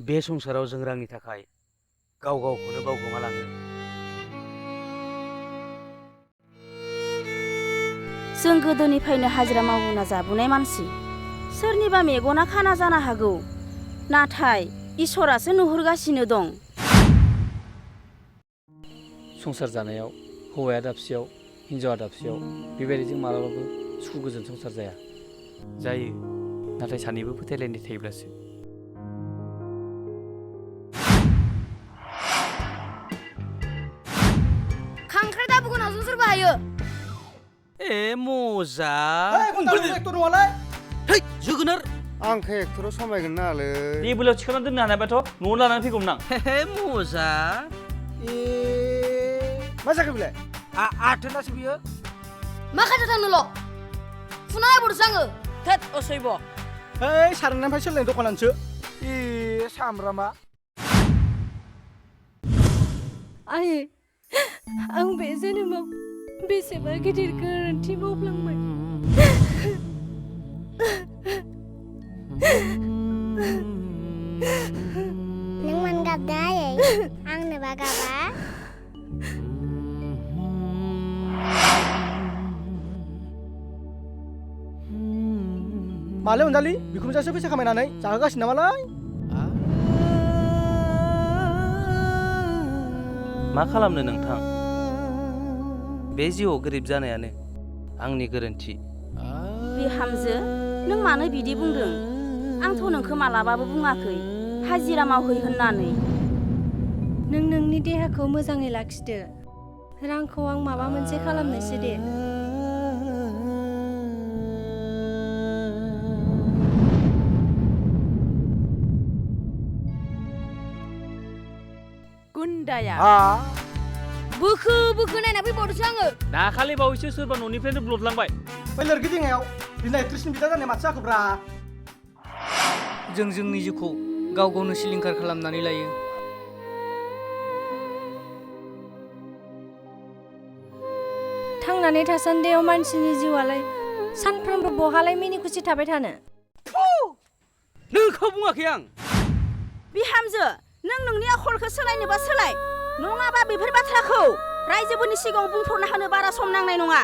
बे संसाराव जों रांनि थाखाय गाव गावखौनो बावगोमालाङो। जों गोदोनिफ्रायनो हाजिरा मावना जाबोनाय मानसि, सोरनिबा मेगना खाना जानो हागौ, नाथाय इसोरासो नुहुरगासिनो दं। संसार जानायाव हौवाया दाबसेयाव हिन्जावा दाबसेयाव बेबायदिजों मालाबाबो सुखु गोजोन संसार जाया। जायो, नाथाय सानैबो फोथायलायनाय थायोब्लासो। खांख्राइ दाबुखौ नाजों सोर बाहायो? ए मजा! एक्टर नङालै। है जोगोनार! आंखौ एक्टराव समायगोन नालै। टेबोलाव थिखांना दोननो हानायबाथ' न'आव लानानै फैगौमोन आं। हे मजा! मा जाखो बेलाय? आथोनासो बियो। मा खाजा थांनोल'? फुना नायबोदोंसो आङो। थोद असैब'। ओइ सारनायनिफ्राय सोलायनाय दखानानोसो। सामब्रामा। आयै, आं बे जोनोमाव बेसेबा गिदिर गोरोन्थि मावफ्लांबाय। नों मानो गाबदों आयै? आंनोबा गाबा? मालै अनजालि बिखुनजोआसो फैसा खामायनानै जाहोगासिनो नामालाय? मा खालामनो नोंथां? बे जिउआव गोरिब जानायानो आंनि गोरोन्थि। बिहामजो, नों मानो बिदि बुंदों? आंथ' नोंखौ मालाबाबो बुङाखै हाजिरा मावहै होननानै। नों नोंनि देहाखौ मोजाङै लाखिदो। रांखौ आं माबा मोनसे खालामनोसै दे। गुन्दाया हाँ। बोखो बोखो नायना फैबावदोंसो आङो। दाखालि बावैसो सोरबा न'निफ्रायनो ब्लदलांबाय। बै लोरगिदिङायाव बिना एक्ट्रिसनि बिदा जानाय माथो जाखोब्रा? जों जोंनि जिउखौ गाव गावनो सिलिंखार खालामनानै लायो। थांनानै थासान्दियाव मानसिनि जिउआलाय सानफ्रोमबो बहालाय मिनि खुसि थाबाय थानो? नोंखौ बुङाखै आं। बिहामजो, नों नोंनि आखलखौ सोलायनोबा सोलाय, नङाबा बेफोर बाथ्राखौ रायजोफोरनि सिगाङाव बुंफोरना होनो बारा सम नांनाय नङा।